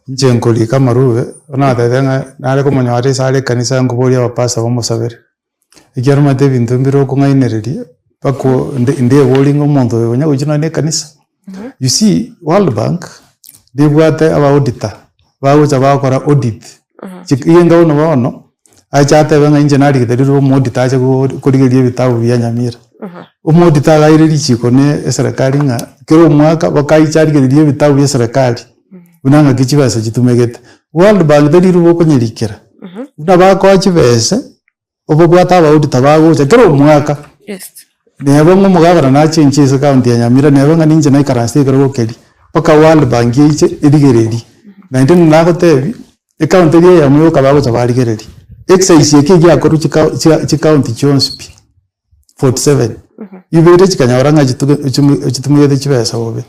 Inche nkorika amarube, bono natebete ng'a nare komonyora ase are ekanisa nkoboria abapastor bamosabere, ekiagera omanyete ebinto mbire okong'ainereria mpaka nde ndeborie ng'a omonto oyo onya gochia nonye na ekanisa. You see, World Bank, nebwate aba auditor, bagocha bagokora audit, chik egenka buna bono, ache atebe ng'a inche narigete riroba omoauditor ache go korigereria ebitabu bia Nyamira. Omoauditor agaire richiko ne eserekari ng'a kera omwaka bakaicha arigererie ebitabu bia eserekari, buna ng'aki chibesa chitumegete. World Bank teri riroba okonyerikera, buna bakoa chibesa, obobwate abaauditor bagocha kera omwaka, neba ng'a omogabana nachenchie ase ekaunti ya Nyamira, neba ng'a ninche naikaranse ekerogo keria, mpaka World Bank eiche erigererie. Naende nagotebia, Ecounty eria eyemo yoka bagocha barigereria. Exercise eke egiakorwa chika chia chicounty chionsi pi, 47, ibere chikanyora ng'a chituge chimi chitumegete chibesa bobe.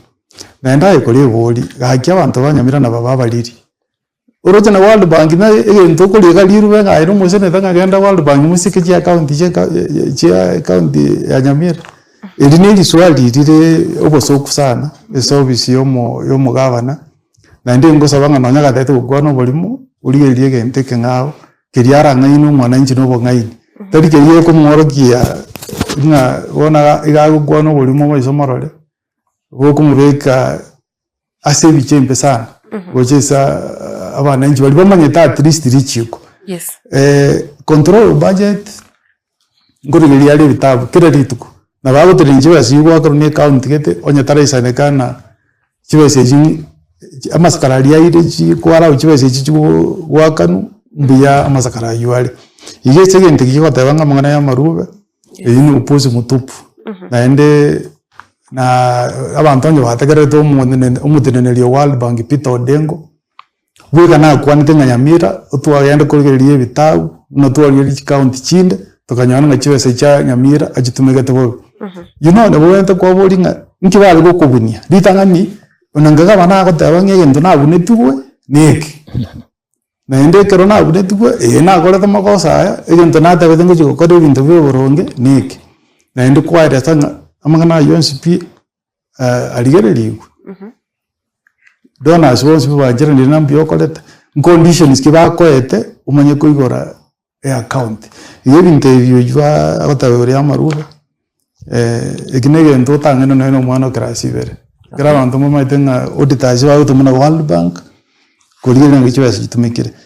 Naende aye korebori, gaki abanto ba Nyamira naba babariri. Oroche na World Bank na egento okoria iga rirube ng'a aye na omoseneta ng'a genda World Bank mosike chiaccount chia eka chia ecounty ya Nyamira. Eri na eriswali rire obosoku sana, ase ofisi ya omo ya omogavana. Naende ngosaba ng'a nonya gatete gokwana oborimo, origererie egento ekeng'ao, keria arang'aine omwananchi na obong'aini, tari keria gekomworokia ng'a bono iga iga agokwana oborimo maiso morore, bokomobeka ase ebicha embe sana, gocha ase abananchi baria bamanyete at least richiko. Yes. Control budget. Nkorigereria are ebitabu kera rituko, nabo agotenenia chibesa echio goakerwa na ecounty gete, onye taraisaneka na chibesa echio amasakara aria aire chi kwarau chibesa echio chigoakanwa, mbuya amasakara aywo are. Igo ase egento eke kegoteba ng'a amang'ana ya amarube, eywo na upuzi mutupu, naende na abanto onye bategererete omonene omoteneneri o World Bank Peter Odengo. Bweka nakwanete ng'a Nyamira otwagenda korigereria ebitabu, buna twarigereria chikaunti chinde, tokanyora ng'a chibesa chia Nyamira achitumegete bobe. You know nabo ogente kwaboria ng'a nki bare gokobunia, ritang'ani buna nka gavana agoteba ng'a egento nabunetigwe neke, naende ekero nabunetigwe ee nakorete amagoso aya, egento natebete ngochia gokora ebinto bia oboronge neke. Naende kwaeresa ng'a amang'ana aywo onsi pi. arigererigwe, donors bonsi babancheranire na mbuya okorete, nconditions ki bakoete omanye koigora eaccount. Igo ebinto ebi oywo agoteba igoro ya amarube, eki na egento otang'aine nonye na omwana o class ibere. Ekero abanto mbamaete ng'a auditors bagotomwa na World Bank, korigereria ng'a chibesa chitumekire.